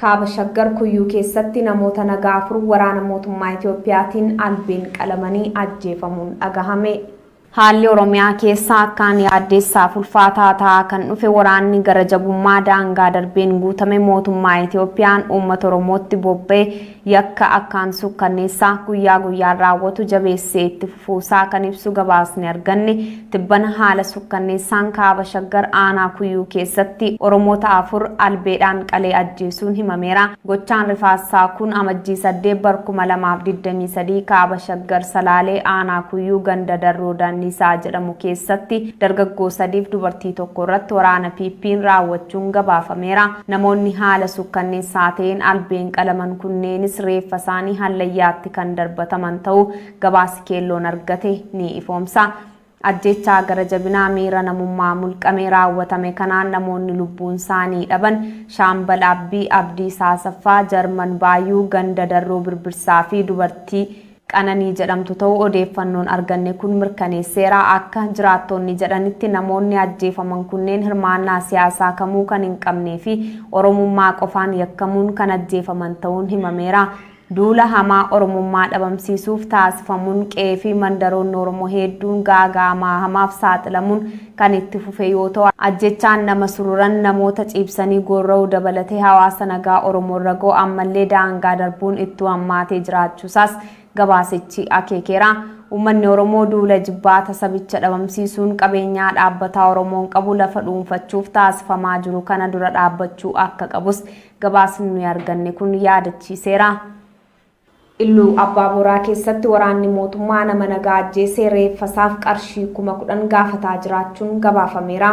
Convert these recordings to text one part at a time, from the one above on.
Kaaba Shaggar Kuyyuu keessatti namoota nagaa 4 waraana mootummaa Itiyoophiyaatiin albeen qalamanii ajjeefamuun dhagahame. Haalli Oromiyaa keessaa akkaan yaaddeessaaf ulfaataa ta'aa kan dhufe waraanni gara jabummaa daangaa darbeen guutame mootummaa Itiyoophiyaan uummata Oromootti bobba'e yakka akkaan suukkanneessaa guyyaa guyyaan raawwatu jabeessee itti fufuusaa kan ibsu gabaasni arganne tibbana haala sukkanneessaan Kaaba Shaggar aanaa Kuyyuu keessatti Oromoota 4 albeedhaan qalee ajjeesuun himameera. Gochaan rifaasisaa kun Amajjii 8 bar 2023 Kaaba Shaggar Salaalee aanaa Kuyyuu ganda Darroo Daanniisaa jedhamu keessatti dargaggoo 3f dubartii 1 irratti waraana PPn raawwachuun gabaafameera. Namoonni haala sukkanneessaa ta'een albeen qalaman kunneenis reeffa isaanii hallayyaatti kan darbataman ta'uu gabaasi Keelloon argate ni ifoomsa. Ajjeechaa gara jabinaa miira namummaa mulqamee raawwatame kanaan namoonni lubbuunsaanii dhaban Shaambal Abbii, Abdiisaa Asaffaa, Jarman Baayyuu, ganda Darroo Birbirsaa fi dubartii Qananii jedhamtu ta'uu odeeffannoon arganne kun mirkaneesseera. Akka jiraattoonni jedhanitti namoonni ajjeefaman kunneen hirmaannaa siyaasaa kamuu kan hin qabnee fi Oromummaa qofaan yakkamuun kan ajjeefaman ta'uun himameera. Duula hamaa Oromummaa dhabamsiisuuf taasifamuun qe'ee fi mandaroonni Oromoo heedduun gaaga'ama hamaaf saaxilamuun kan itti fufe yoo ta'u, ajjechaan nama sururan, namoota ciibsanii goorra'uu dabalatee hawaasa nagaa Oromoo irra ga'u ammallee daangaa darbuun ittuu hammaatee jiraachuusaas gabaasichi akeekeera. Uummanni Oromoo duula ijibbaata sabicha dhabamsiisuun qabeenyaa dhaabbataa Oromoon qabu lafa dhuunfachuuf taasifamaa jiru kana dura dhaabbachuu akka qabus gabaasni nuyi arganne kun yaadachiiseera. Illuu Abbaa Booraa keessatti waraanni mootummaa nama nagaa ajjeese reeffasaaf qarshii 10,000 gaafataa jiraachuun gabaafameera.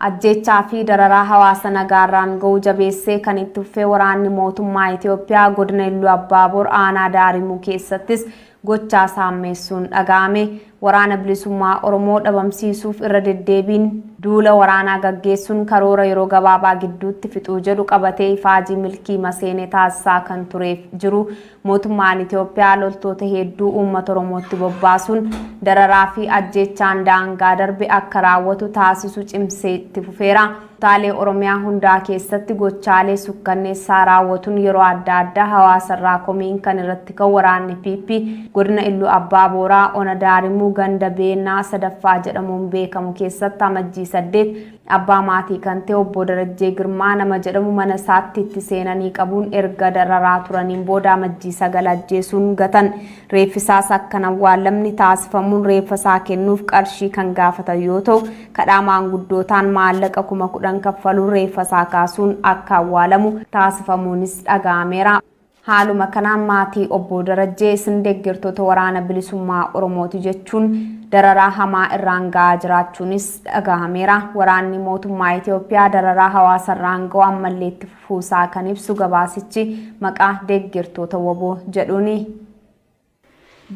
Ajjeechaa fi dararaa hawaasa nagaarraan ga'u jabeessee kan itti fufee waraanni mootummaa Itiyoophiyaa godina Illuu Abbaaboor aanaa Daarimuu keessattis gochaa isaa hammeessuun dhaga'ame. Waraana Bilisummaa Oromoo dhabamsiisuuf irra deddeebiin duula waraanaa gaggeessuun karoora yeroo gabaabaa gidduutti fixuu jedhu qabatee ifaajii milkii maseene taasisaa kan tureef jiru mootummaan Itoophiyaa loltoota hedduu uummata Oromootti bobbaasuun dararaa fi ajjeechaan daangaa darbe akka raawwatu taasisu cimsee itti fufeera. Kutaalee Oromiyaa hundaa keessatti gochaalee sukkanneessaa raawwatuun yeroo adda addaa hawaasa irraa komiin kan irratti ka'u waraanni PP godina Illuu Abbaa Booraa ona Daarimuu ganda Beennaa 3ffaa jedhamuun beekamu keessatti Amajjii 8 abbaa maatii kan ta'e obbo Darajjee Girmaa nama jedhamu mana isaatti itti seenanii qabuun erga dararaa turaniin booda Amajjii 9 ajjeesuun gatan. Reeffisaas akka hin awwaallamne taasifamuun reeffasaa kennuuf qarshii kan gaafatan yoo ta'u, kadhaa maanguddootaan maallaqa 10,000 kaffaluun reeffasaa kaasuun akka awwaalamu taasifamuunis dhaga'ameera. Haaluma kanaan maatii Obbo Darajjee isin deggertoota Waraana Bilisummaa Oromooti jechuun dararaa hamaa irraan ga'aa jiraachuunis dhagahameera. Waraanni mootummaa Itoophiyaa dararaa hawaasarraan ga'u ammallee itti fufuusaa kan ibsu gabaasichi maqaa deggertoota wbo jedhuuni.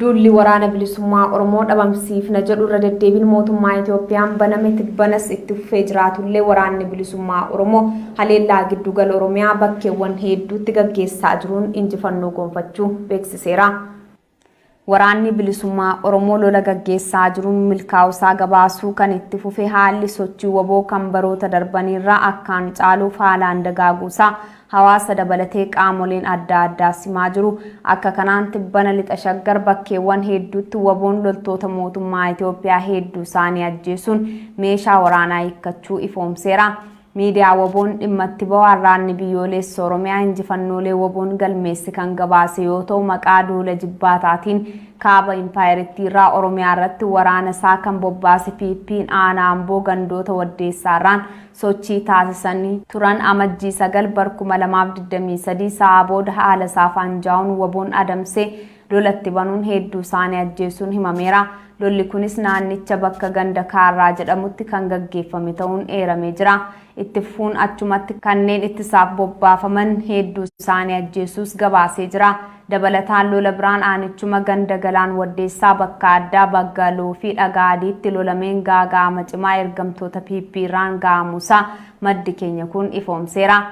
Duulli Waraana Bilisummaa Oromoo dhabamsiifna jedhu irra deddeebiin mootummaa Itoophiyaan baname tibbanas itti fufee jiraatullee Waraanni Bilisummaa Oromoo haleellaa giddugala Oromiyaa bakkeewwan heedduutti gaggeessaa jiruun injifannoo gonfachuu beeksiseera. Waraanni Bilisummaa Oromoo lola gaggeessaa jiruun milkaa'uusaa gabaasuu kan itti fufe haalli sochii wbo kan baroota darbaniirraa akkaan caaluuf haalaan dagaaguusaa hawaasa dabalatee qaamoleen adda addaa simaa jiru. Akka kanaan tibbana Lixa Shaggar bakkeewwan heedduutti WBOn loltoota mootummaa Itoophiyaa heedduusaanii ajjeesuun meeshaa waraanaa hiikkachuu ifoomseera. Miidiyaa WBOn dhimma itti bahu Arraanni Biyyooleessa Oromiyaa injifannoolee WBOn galmeesse kan gabaase yoo ta'u maqaa duula jibbaataatiin kaaba impaayerittiirraa Oromiyaa irratti waraana isaa kan bobbaase PPn aanaa Amboo gandoota Waddeessaarraan sochii taasisanii turan Amajjii 9 bar 2023 sa'a booda haala isaaf anjaa'uun WBOn adamsee lola itti banuun hedduu isaanii ajjeesuun himameera. Lolli kunis naannicha bakka ganda Kaarraa jedhamutti kan gaggeeffame ta'uun eeramee jira. Itti fufuun achumatti kanneen ittisaaf bobbaafaman hedduu isaanii ajjeesuus gabaasee jira. Dabalataan lola biraan aanichuma ganda Galaan Waddeessaa bakka addaa Baggaloo fi Dhagaa Adiitti lolameen gaaga'ama cimaa ergamtoota PP irraan ga'amuusaa maddi keenya kun ifoomseera.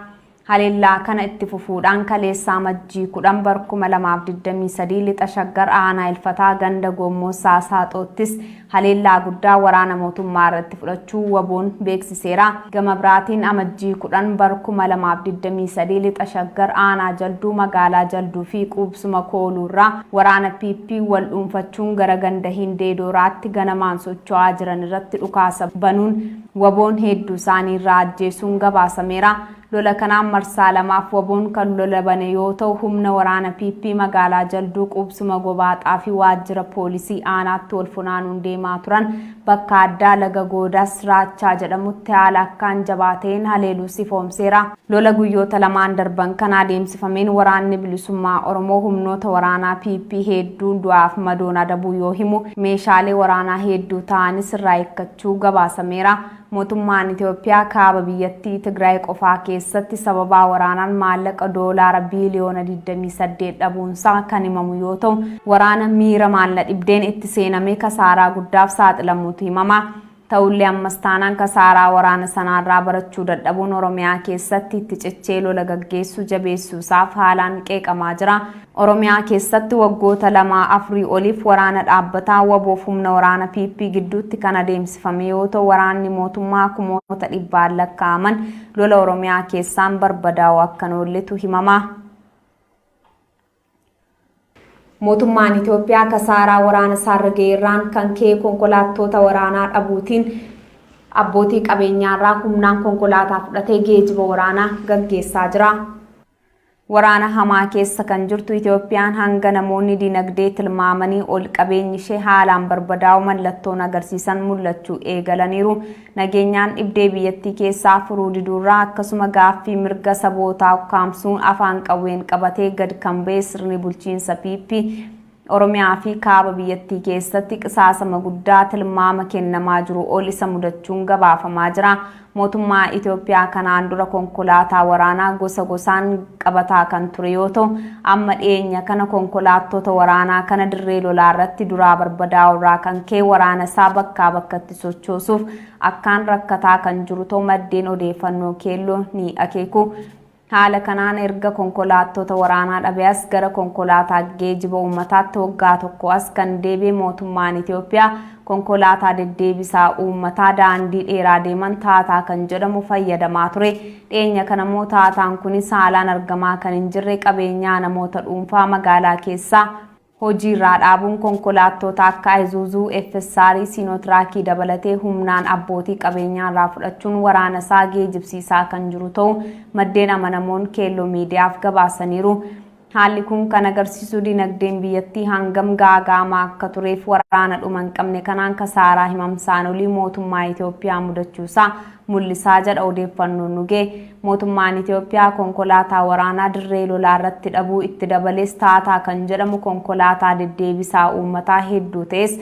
Haleellaa kana itti fufuudhaan kaleessaa Amajjii 10 bar 2023 lixa Shaggar aanaa Ilfataa ganda Goommoo Saaxoottis haleellaa guddaa waraana mootummaa irratti fudhachuu WBOn beeksiseera. Gama biraatiin Amajjii 10 bar 2023 lixa Shaggar aanaa Jalduu magaalaa Jalduu fi quubsuma Kooluurraa waraana PP wal dhuunfachuun gara ganda Hindee Dooraatti ganamaan socho'aa jiran irratti dhukaasa banuun WBOn hedduu isaanii irraa ajjeesuun gabaasameera. Lola kanaan marsaa lamaaf WBOn kan lola bane yoo ta'u, humna waraana PP magaalaa Jalduu quubsuma Gobaaxaa fi waajjira poolisii aanaatti wal funaanuun deemaa turan bakka addaa laga Goodaas Raachaa jedhamutti haala akkaan jabaa ta'een haleeluus ifoomseera. Lola guyyoota lamaan darban kana adeemsifameen Waraanni Bilisummaa Oromoo humnoota waraanaa PP hedduu du'aaf madoon adabuu yoo himu, meeshaalee waraanaa hedduu ta'anis irraa hiikkachuu gabaasameera. Mootummaan Itoophiyaa kaaba biyyattii Tigraay qofaa keessatti sababaa waraanaan maallaqa doolaara biiliyoona 28 dhabuunsaa kan himamu yoo ta'u, waraana miira maal-na-dhibdeen itti seenamee kasaaraa guddaaf saaxilamuutu himama. Ta'ullee ammas taanaan kasaaraa waraana sanaarraa barachuu dadhabuun Oromiyaa keessatti itti cichee lola gaggeessuu jabeessuusaaf haalaan qeeqamaa jira. Oromiyaa keessatti waggoota lamaa afurii oliif waraana dhaabbataa WBOf humna waraana PP gidduutti kan adeemsifame yoo ta'u waraanni mootummaa kumoota dhibbaan lakkaa'aman lola Oromiyaa keessaan barbadaa'uu akka hin oolletu himama. Mootummaan Itoophiyaa kasaaraa waraana isaarra ga'e irraan kan ka'e konkolaattoota waraanaa dhabuutiin abbootii qabeenyaarraa humnaan konkolaataa fudhatee geejiba waraanaa gaggeessaa jira. Waraana hamaa keessa kan jirtu Itoophiyaan hanga namoonni dinagdee tilmaamanii ol qabeenyi ishee haalaan barbadaa'uu mallattoon agarsiisan mul'achuu eegalaniiru. Nageenyaan dhibdee biyyattii keessaa furuu diduurraa akkasuma gaaffii mirga sabootaa ukkaamsuun afaan qawween qabatee gad kan ba'e sirni bulchiinsa PP Oromiyaa fi kaaba biyyattii keessatti qisaasama guddaa tilmaama kennamaa jiru ol isa mudachuun gabaafamaa jira. Mootummaa Itoophiyaa kanaan dura konkolaataa waraanaa gosa gosaan qabataa kan ture yoo ta'u, amma dhiyeenya kana konkolaattota waraanaa kana dirree lolaa irratti duraa barbadaa'uu irraa kan ka'e waraana isaa bakkaa bakkatti sochoosuuf akkaan rakkataa kan jiru ta'u maddeen odeeffannoo Keelloo ni akeeku. Haala kanaan erga konkolaattota waraanaa dhabee as gara konkolaataa geejiba uummataatti waggaa tokko as kan deebi'e mootummaan Itoophiyaa konkolaataa deddeebisaa uummataa daandii dheeraa deeman taataa kan jedhamu fayyadamaa ture. Dhiyeenya kanammoo taataan kunis haalaan argamaa kan hin jirre qabeenyaa namoota dhuunfaa magaalaa keessaa hojiirraa dhaabuun konkolaattoota akka Ayzuuzuu, FSR, Siinootiraakii dabalatee humnaan abbootii qabeenyaarraa fudhachuun waraanasaa geejibsiisaa kan jiru ta'uu maddeen amanamoon Keelloo Miidiyaaf gabaasaniiru. Haalli kun kan agarsiisu dinagdeen biyyattii hangam gaaga'amaa akka tureef waraana dhuma hin qabne kanaan kasaaraa himamsaan olii mootummaa Itoophiyaa mudachuusaa mul'isaa jedha odeeffannoon nu ga'e. Mootummaan Itoophiyaa konkolaataa waraanaa dirree lolaa irratti dhabuu itti dabalees Taataa kan jedhamu konkolaataa deddeebisaa uummataa hedduu ta'es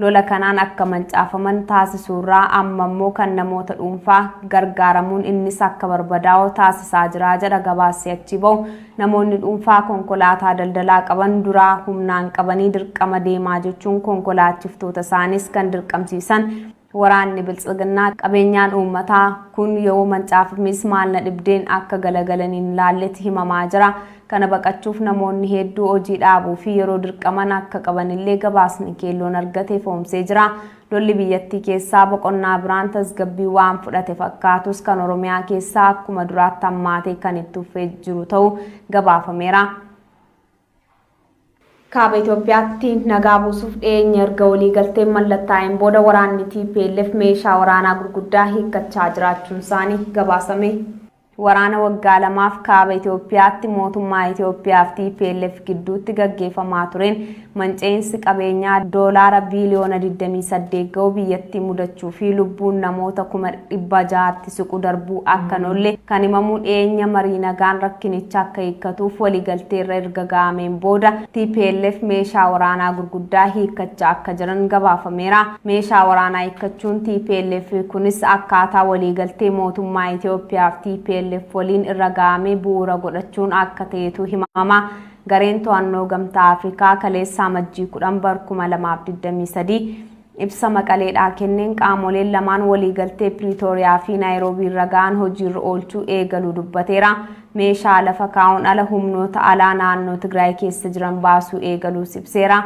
lola kanaan akka mancaafaman taasisuurraa amma immoo kan namoota dhuunfaa gargaaramuun innis akka barbadaa'u taasisaa jira jedha gabaassi achi ba'u. Namoonni dhuunfaa konkolaataa daldalaa qaban duraa humnaan qabanii dirqama deemaa jechuun konkolaachiftoota isaaniis kan dirqamsiisan Waraanni Biltsiginnaa qabeenyaan uummataa kun yoo mancaafames maal na dhibdeen akka galagalan hin laalletti himamaa jira. Kana baqachuuf namoonni hedduu hojii dhaabuu fi yeroo dirqaman akka qabanillee gabaasni Keelloon argate ifoomsee jira. Lolli biyyattii keessaa boqonnaa biraan tasgabbii waan fudhate fakkaatus kan Oromiyaa keessaa akkuma duraatti hammaatee kan itti fufee jiru ta'uu gabaafameera. Kaaba Itoophiyaatti nagaa buusuuf dhiyeenya erga waliigalteen mallattaa'een booda waraanni tplf meeshaa waraanaa gurguddaa hiikkachaa jiraachuunsaanii gabaasame. Waraana waggaa lamaaf Kaaba Itoophiyaatti mootummaa Itoophiyaaf tplf gidduutti gaggeeffamaa tureen manca'iinsi qabeenyaa doolaara biiliyoona 28 gahu biyyattii mudachuu fi lubbuun namoota 600,000tti siqu darbuu akka hin oolle kan himamu dhiyeenya marii nagaan rakkinicha akka hiikkatuuf waliigalteerra erga ga'ameen booda tplf meeshaa waraanaa gurguddaa hiikkachaa akka jiran gabaafameera. Meeshaa waraanaa hiikkachuun tplf kunis akkaataa waliigaltee mootummaa Itoophiyaaf tplf waliin irra ga'ame bu'uura godhachuun akka ta'etu himama. Gareen to'annoo Gamtaa Afrikaa kaleessa Amajjii 10 bar 2023 Ibsa Maqaleedhaa kenneen qaamoleen lamaan waliigaltee Piriitooriyaa fi Naayiroobii irra ga'an hojiirra oolchuu eegaluu dubbateera. Meeshaa lafa kaa'uun ala humnoota alaa naannoo Tigraay keessa jiran baasuu eegaluus ibseera.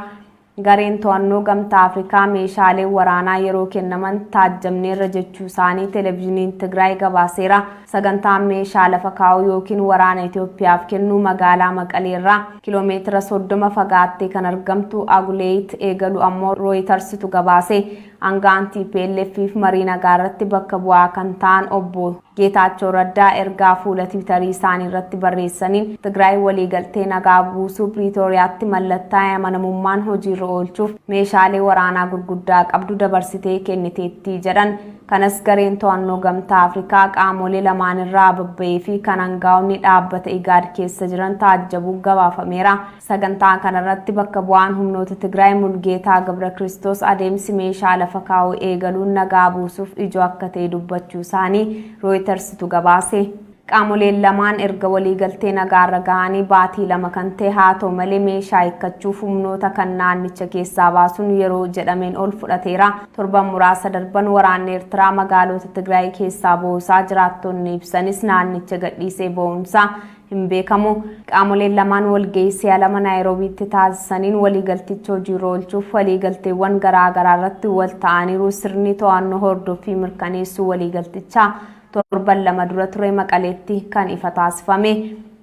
Gareen to'annoo Gamtaa Afrikaa meeshaaleen waraanaa yeroo kennaman taajjabneerra jechuu isaanii Televizhiniin Tigraay gabaaseera. Sagantaan meeshaa lafa kaa'uu yookiin waraana Itoophiyaaf kennuu magaalaa Maqaleerraa kiloomeetira 30 fagaattee kan argamtu Aguleeyit eegaluu ammoo Rooyitarsitu gabaase. Aanga'aan TPLF'f marii nagaarratti bakka bu'aa kan ta'an Obbo Geetaachoo Raddaa ergaa fuula Tiwitarii isaaniirratti barreessaniin Tigraay waliigaltee nagaa buusuu Piriitooriyaatti mallattaa'e amanamummaan hojiirra oolchuuf meeshaalee waraanaa gurguddaa qabdu dabarsitee kenniteetti jedhan. Kanas gareen to'annoo Gamtaa Afrikaa qaamolee lamaanirraa babba'ee fi kan angaa'onni dhaabbata IGAD keessa jiran taajjabuu gabaafameera. Sagantaa kanarratti bakka bu'aan humnoota Tigraay Mulgeetaa Gabrakiristoos adeemsi meeshaa lafa kaa'uu eegaluun nagaa buusuuf ijoo akka ta'e dubbachuu isaanii Rooyitarsitu gabaase. Qaamoleen lamaan erga waliigaltee nagaarra gahanii baatii 2 kan ta'e haa ta'u malee meeshaa hiikkachuuf humnoota kan naannicha keessaa baasuun yeroo jedhameen ol fudhateera. Torban muraasa darban waraanni Eertiraa magaalota Tigraay keessaa ba'uusaa jiraattonni ibsanis naannicha gadhiisee ba'uunsaa hin beekamu. Qaamoleen lamaan walgahii si'a 2 Naayiroobiitti taasisaniin waliigalticha hojiirra oolchuuf waliigalteewwan garaa garaa irratti wal ta'aniiru. Sirni to'annoo hordoffii mirkaneessuu waliigaltichaa torban 2 dura ture Maqaleetti kan ifa taasifame.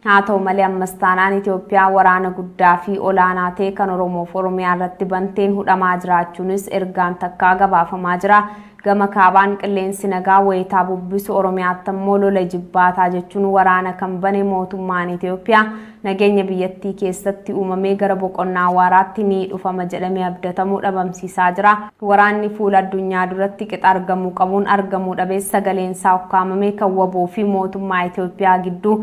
Haa ta'u malee ammas taanaan Itoophiyaa waraana guddaa fi olaanaa ta'e kan Oromoof Oromiyaa irratti banteen hudhamaa jiraachuunis ergaan takkaa gabaafamaa jira. Gama kaabaan qilleensi nagaa wayitaa bubbisu Oromiyaatti ammoo lola jibbaataa jechuun waraana kan bane mootummaan Itoophiyaa nageenya biyyattii keessatti uumamee gara boqonnaa waaraatti ni dhufama jedhamee abdatamu dhabamsiisaa jira. Waraanni fuula addunyaa duratti qixa argamuu qabuun argamuu dhabees sagaleensaa ukkaamame kan waboo fi mootummaa Itoophiyaa gidduu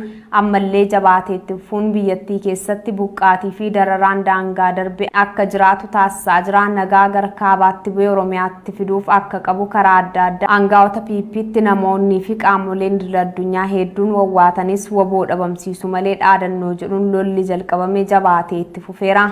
ammallee jabaatee itti fufuun biyyattii keessatti buqqaatii fi dararaan daangaa darbe akka jiraatu taasisaa jira. Nagaa gara kaabaatti bu'ee Oromiyaatti fiduuf akka qabu karaa adda addaa aangaa'ota PPtti namoonnii fi qaamoleen idil addunyaa hedduun wawwaatanis waboo dhabamsiisu malee dhaadannoo jedhuun lolli jalqabame jabaatee itti fufeera.